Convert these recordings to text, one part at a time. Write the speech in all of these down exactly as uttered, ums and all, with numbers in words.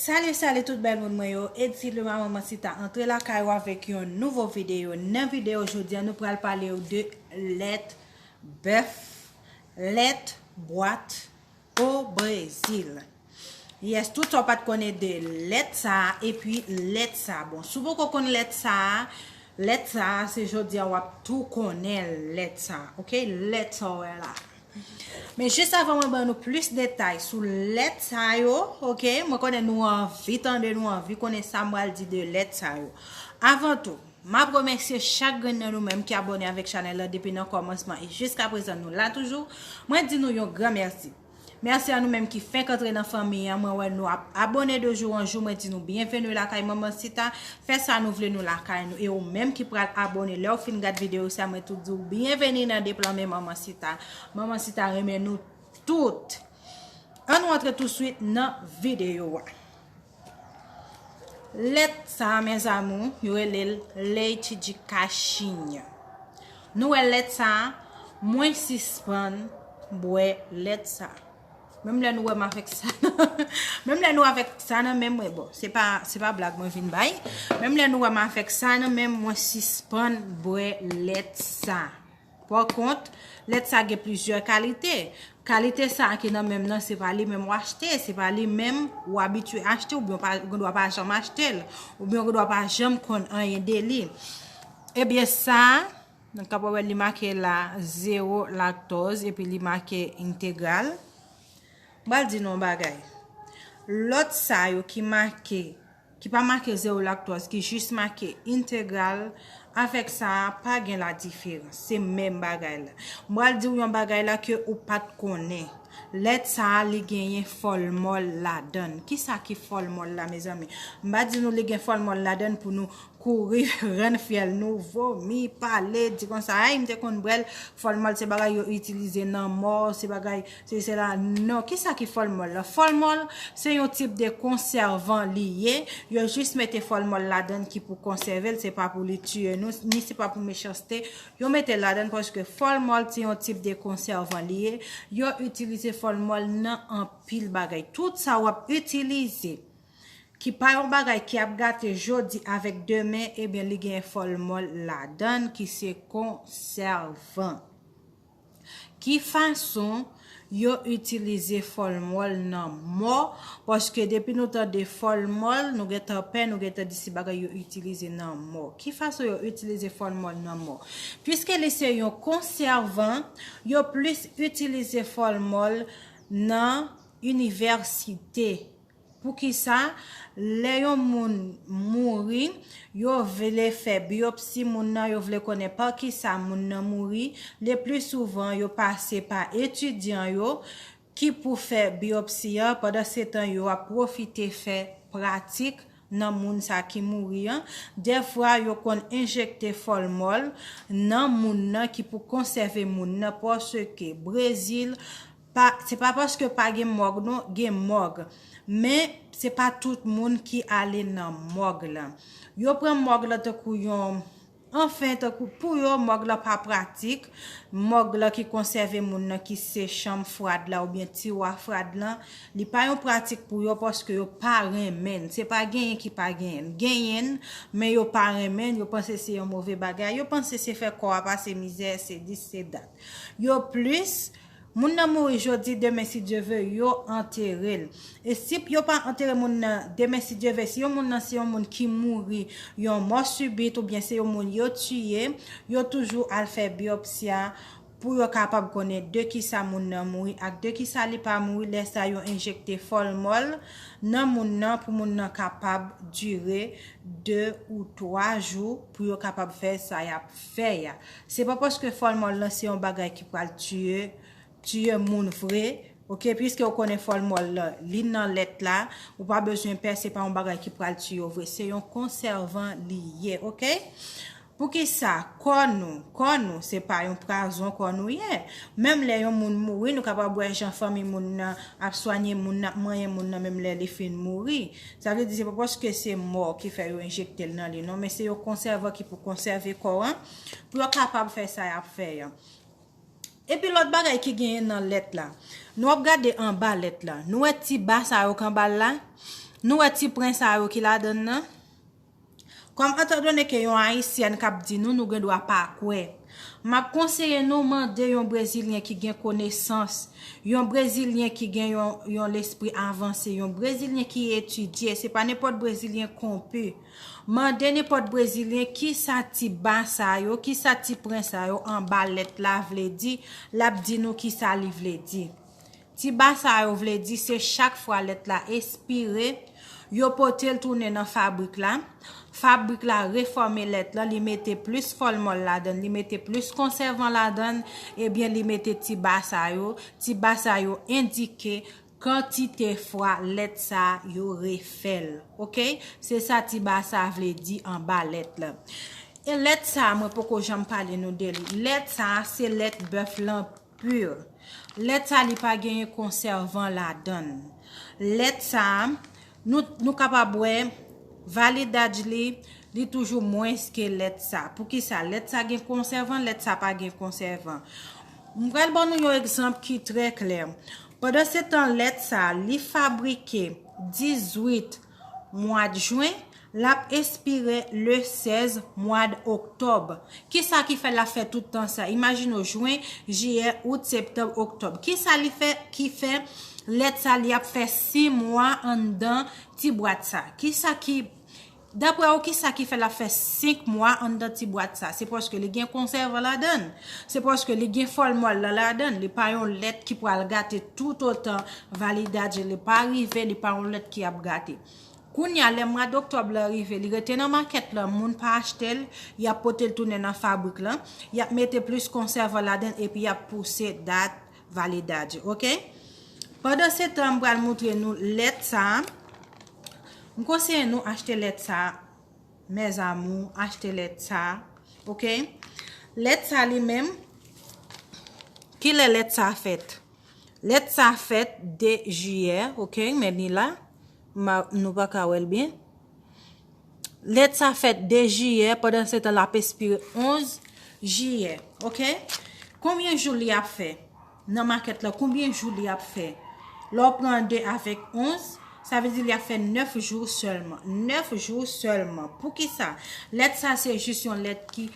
Salut, salut tout bèl moun mwen yo. Edith Lema, Manman Sita, antre lakay ou avèk yon nouvo videyo. Nan videyo jodi a, nou pral pale w de lèt bèf, lèt bwat o Brezil. Yes, tout sa w pa t konnen de lèt sa a, epi lèt sa a. Bon, si w poko konn lèt sa a, lèt sa a, se jodi a w ap tou konnen lèt sa a, ok? Lèt sa w wè la. Men jis avan mwen ban nou plis detay sou lèt sa yo, ok? Mwen konnen nou anvi tande, nou anvi konnen sa m pral di de lèt sa yo. Avan tou, m ap remèsye chak grenn nan nou menm ki abòne avèk chanèl la depi nan kòmansman e jiska prezan nou la toujou. Mwen di nou yon gran mèsi. Mèsi a nou menm ki fenk antre nan fanmi an. Mwen wè nou ap abòne de jou an jou. Mwen di nou byenveni lakay Manman Sita. Fè sa nou vle nou lakay nou. E ou menm ki pral abòne, lè w fin gad videyo sa, mwen tou di w byenveni nan deplanmen Manman Sita. Manman Sita renmen nou tout. Ann nou antre touswit nan videyo a. Lèt sa a, mes amours, yo rele l leite de caixinha. Nou wè lèt sa a, mwen sispann bwè lèt sa a. Menm lè nou wè m avèk sa nan, menm lè nou avèk sa nan men mwen, bon, se pa, se pa blag mwen vin bay. Menm lè nou wè m avèk sa nan men mwen, mwen sispann bwè lèt sa. Pa kont, lèt sa gen plizyè kalite. Kalite sa ki nan men m nan, se pa li menm w achte, se pa li menm w abitye achte, oubyen w pa, ou gendwa pa janm achte l, oubyen w gendwa pa janm konn anyen de li. Ebyen sa, nan ka pa wè li make la, zéro lactose, epi li make integral. M pral di nou yon bagay. Lòt sa yo ki make, ki pa make zéro lactose, ki jis make integral, avèk sa a, pa gen ladiferans. Se menm bagay la. M pral di w yon bagay la ke ou pa t konnen. Lèt sa a, li genyen fòlmòl ladan l. Kisa ki fòlmòl la, mezanmi? M pa di nou li gen fòlmòl ladan l pou nou kouri, rann fyèl nou, vomi, pale, di konsa, ay, m te konn bwè l. Fòlmòl se bagay yo itilize nan mò, se bagay, se, se la. Non, kisa ki fòlmòl la? Fòlmòl, se yon tip de konsèvan li ye. Yo jis mete fòlmòl ladan l ki pou konsève l, se pa pou li tiye nou, ni se pa pou mechanste. Yo mete l ladan l paske fòlmòl se yon tip de konsèvan li ye. Yo itilize fòlmòl nan anpil bagay. Tout sa w ap itilize ki pa yon bagay ki ap gate jodi avèk demen, ebyen, li gen fòlmòl ladan l ki se konsèvan. Ki fason yo itilize fòlmòl nan mò? Paske depi nou tande fòlmòl, nou gentan pè, nou gentan di se bagay yo itilize nan mò. Ki fason yo itilize fòlmòl nan mò? Piske li se yon konsèvan, yo plis itilize fòlmòl nan inivèsite. Poukisa? Lè yon moun mouri, yo vle fè biyopsi moun nan, yo vle konnen pa kisa moun nan mouri. Le pli souvan, yo pase pa etidyan yo ki pou fè biyopsi a. Pandan se tan, yo ap pwofite fè pratik nan moun sa ki mouri an. Dèfwa, yo konn enjekte fòlmòl nan moun nan ki pou konsève moun nan, paske Brezil, pa, se pa paske pa gen mòg, non, gen mòg. Men, se pa tout moun ki ale nan mòg la. Yo pran mòg la tankou yon, anfen, tankou pou yo, mòg la pa pratik. Mòg la ki konsève moun nan, ki se chanm fwad la oubyen tiwa fwad lan, li pa yon pratik pou yo paske yo pa renmen l. Se pa genyen ki pa genyen l. Genyen l, men yo pa renmen l, yo panse se yon move bagay. Yo panse se fè kò a pase mizè, se dis, se dat. Yo plis, moun nan mouri jodi, demen, si Dye ve, yo antere l. E si yo pa antere moun nan demen, si Dye ve, si yon moun nan se yon moun ki mouri yon mò sibit oubyen se yon moun yo tiye, yo toujou al fè biyopsi a pou yo kapab konnen de kisa moun nan mouri ak de kisa li pa mouri. Lè sa, yo enjekte fòlmòl nan moun nan pou moun nan kapab dire de ou twa jou pou yo kapab fè sa y ap fè a. Se pa paske fòlmòl lan se yon bagay ki pral tiye, tiye moun vre, ok? Piske ou konnen fòlmòl lan, li nan lèt la, ou pa bezwen pè, se pa yon bagay ki pral tiye w vre. Se yon konsèvan li ye, ok? Poukisa? Kò nou, kò nou, se pa yon pwazon kò nou ye. Menm lè yon moun mouri, nou kapab wè jan fanmi moun nan ap swanye moun nan, ap manyen moun nan, menm lè li fin mouri. Sa vle di, se pa paske se mò ki fè yo enjekte l nan li, non, men se yon konsèvan ki pou konsève kò an, pou yo kapab fè sa y ap fè an. Epi lòt bagay ki genyen nan lèt la, nou ap gade anba lèt la. Nou wè ti ba sa yo k anba l la? Nou wè ti pwen sa yo ki ladan l nan? Kòm etandone ke yon ayisyèn k ap di nou, nou gen dwa pa kwè. M ap konseye nou mande yon brezilyen ki gen konesans, yon brezilyen ki gen yon, yon lespri avanse, yon brezilyen ki etidye, se pa nenpòt brezilyen konpi. Mande nenpòt brezilyen kisa ti ba sa yo, kisa ti pwen sa yo anba lèt la vle di, l ap di nou kisa li vle di. Ti ba sa yo vle di se chak fwa lèt la espire, yo pote l tounen nan fabrik la. Fabrik la refòme lèt la, li mete plis fòmòl ladan l, li mete plis konsèvan ladan l, ebyen li mete ti ba sa yo. Ti ba sa yo endike kantite fwa lèt sa yo refè l. Oke? Se sa ti ba sa vle di anba lèt la. E lèt sa, mwen poko janm pale nou de li. Lèt sa, se lèt bèf lan pur. Lèt sa, li pa genyen konsèvan ladan l. Lèt sa, nou, nou kapab wè validaj li, li toujou mwens ke lèt sa. Poukisa? Lèt sa gen konsèvan, lèt sa pa gen konsèvan. M pral ban nou yon egzanp ki trè klè. Pandan se tan lèt sa, li fabrike dizuit mwa d jen, l ap espire le sèz mwa d oktòb. Kisa ki fè l ap fè tout tan sa? Imajine w, jen, jiyè, out, septanm, oktòb. Kisa li fè ki fè lèt sa li ap fè sis mwa anndan ti bwat sa? Kisa ki, daprè w, kisa ki fè l ap fè senk mwa anndan ti bwat sa? Se paske li gen konsèvan ladan l. Se paske li gen fòmòl la ladan l. Li pa yon lèt ki pral gate toutotan validaj li pa rive, li pa yon lèt ki ap gate. Kounye a, lè mwa d oktòb la rive, li rete nan makèt la, moun pa achte l, y ap pote l tounen nan fabrik la, y ap mete plis konsèvan ladan l epi y ap pouse dat validaj, oke? Pandan se tan, m pral montre nou lèt sa a. M konseye nou achte lèt sa a, mes amours, achte lèt sa a, oke? Lèt sa li menm, kilè lèt sa fèt? Lèt sa fèt de jiyè, oke, men li la, ma, nou pa ka wè l byen. Lèt sa fèt de jiyè, pandan se tan l ap espire onz jiyè, oke? Konbyen jou li ap fè nan makèt la? Konbyen jou li ap fè? Lè w pran de avèk onz, sa vle di li ap fè nèf jou sèlman. Nèf jou sèlman. Poukisa? Lèt sa se jis yon lèt ki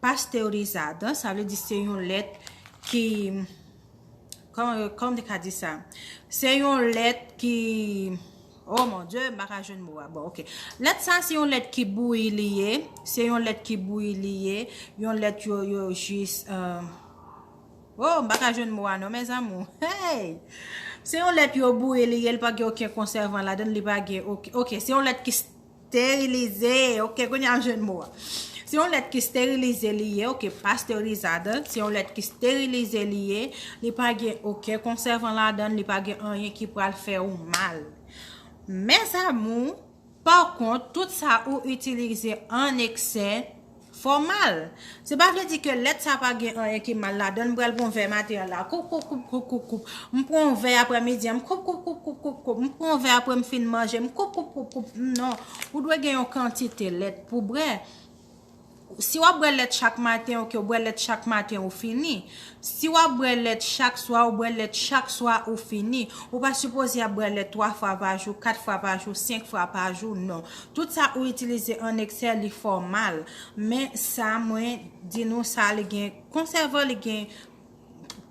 pasterizada, sa vle di se yon lèt ki, kòman, kòman te ka di sa? Se yon lèt ki, oh mon Dieu, m pa ka jwenn mo a. Bon, oke. Lèt sa se yon lèt ki bouyi li ye, se yon lèt ki bouyi li ye, yon lèt yo, yo jis, euh, oh, m pa ka jwenn mo a non, mes amours. Hey! Se yon lèt yo bouyi li ye, li pa gen okenn konsèvan ladan l, li pa gen, oke, oke, se yon lèt ki sterilize, oke, kounye a m jwenn mo a. Se yon lèt ki sterilize li ye, oke, pasterizada, se yon lèt ki sterilize li ye, li pa gen okenn konsèvan ladan l, li pa gen anyen ki pral fè ou mal. Mes amours, pa kont, tout sa ou itilize an eksè, fè w mal. Se pa vle di ke lèt sa pa gen anyen ki mal ladan l. M pral pran yon vè maten an la, koup, koup, koup, koup, koup, koup. M pran yon vè aprè midi an, m koup, koup, koup, koup, koup, koup. M pran yon vè apre m fin manje, m koup, koup, koup, koup. Non, ou dwe gen yon kantite lèt pou bwè. Si w ap bwè lèt chak maten, oke, ou bwè lèt chak maten, ou fini. Si w ap bwè lèt chak swa, ou bwè lèt chak swa, ou fini. Ou pa sipoze ap bwè lèt twa fwa pa jou, kat fwa pa jou, senk fwa pa jou, non. Tout sa ou itilize an eksè, li fè w mal. Men sa, mwen di nou sa, li gen konsèvan, li gen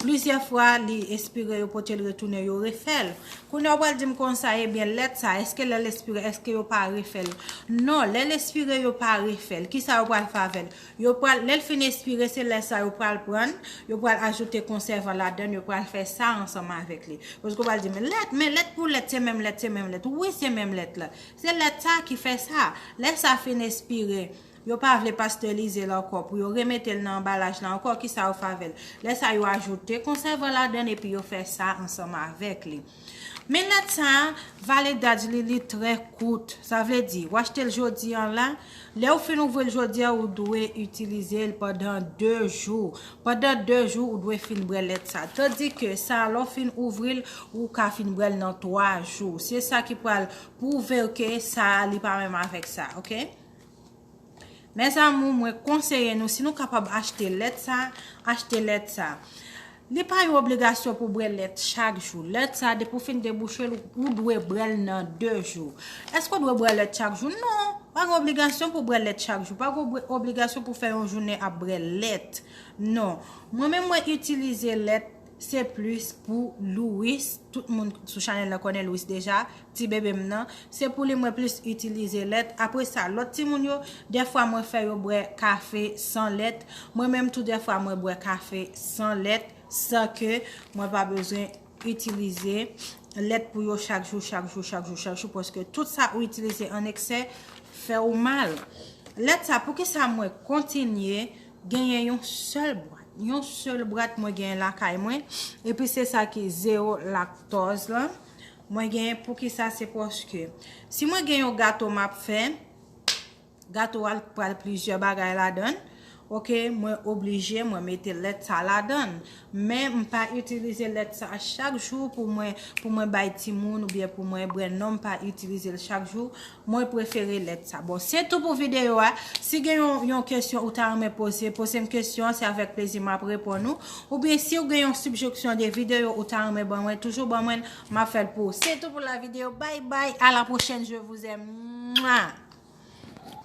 plizyè fwa, li espire yo pote l retounen, yo refè l. Kounye a w pral di m konsa, ebyen, lèt sa, èske lè l espire, èske yo pa refè l? Non, lè l espire, yo pa refè l. Kisa yo pral fè avè l? Yo pral, lè l fin espire, se lè sa yo pral pran l, yo pral ajoute konsèvan ladan l, yo pral fè sa ansanm avèk li. Paske w pral di, men lèt, men lèt pou lèt, se menm lèt, se menm lèt. Wi, se menm lèt la. Se lèt sa ki fè sa. Lè sa fin espire, yo pa vle pasterize l ankò, pou yo remete l nan anbalaj la ankò, kisa yo fè avè l? Lè sa, yo ajoute konsèvan ladan l epi yo fè sa ansanm avèk li. Men lèt sa, validaj li, li trè kout. Sa vle di, w achte l jodi an la, lè w fin ouvri l jodi an, ou dwe itilize l pandan de jou. Pandan de jou, ou dwe fin bwè lèt sa. Tandike sa, lè w fin ouvri l, ou ka fin bwè l nan twa jou. Se sa ki pral pwouve w ke sa, li pa menm avèk sa, oke? Mes amours, mwen konseye nou, si nou kapab achte lèt sa, achte lèt sa. Li pa yon obligasyon pou bwè lèt chak jou. Lèt sa, depi w fin debouche l, ou dwe bwè l nan de jou. Èske w dwe bwè lèt chak jou? Non. Pa gen obligasyon pou bwè lèt chak jou. Pa gen obli- obligasyon pou fè yon jounen ap bwè lèt. Non. Mwen menm, mwen itilize lèt, se plis pou Louis. Tout moun sou chanèl la konnen Louis deja. Ti bebe m nan, se pou li mwen plis itilize lèt. Apre sa, lòt timoun yo, dèfwa mwen fè yo bwè kafe san lèt. Mwen menm tou, dèfwa mwen bwè kafe san lèt, san ke mwen pa bezwen itilize lèt pou yo chak jou, chak jou, chak jou, chak jou, paske tout sa ou itilize an eksè fè ou mal. Lèt sa, poukisa mwen kontinye genyen yon sèl bwat? Yon sèl bwat mwen genyen lakay mwen, epi se sa ki zewo laktòz la. Mwen genyen, poukisa? Se paske si mwen gen yon gato m ap fè, gato a pral plizyè bagay ladan l. Oke, mwen oblije, mwen mete lèt sa ladan l. Men m pa itilize lèt sa chak jou pou mwen, pou mwen bay timoun oubyen pou mwen bwè. Non, m pa itilize l chak jou. Mwen prefere lèt sa. Bon, se tou pou videyo a. Si gen yon, yon kesyon ou ta renmen poze, poze m kesyon an, se avèk plezi m ap reponn ou. Oubyen si w gen yon sijesyon de videyo ou ta renmen ban mwen, toujou ban mwen, m ap fè l pou ou. Se tou pou la videyo. Bye bye, à la prochaine, je vous aime. Mwa!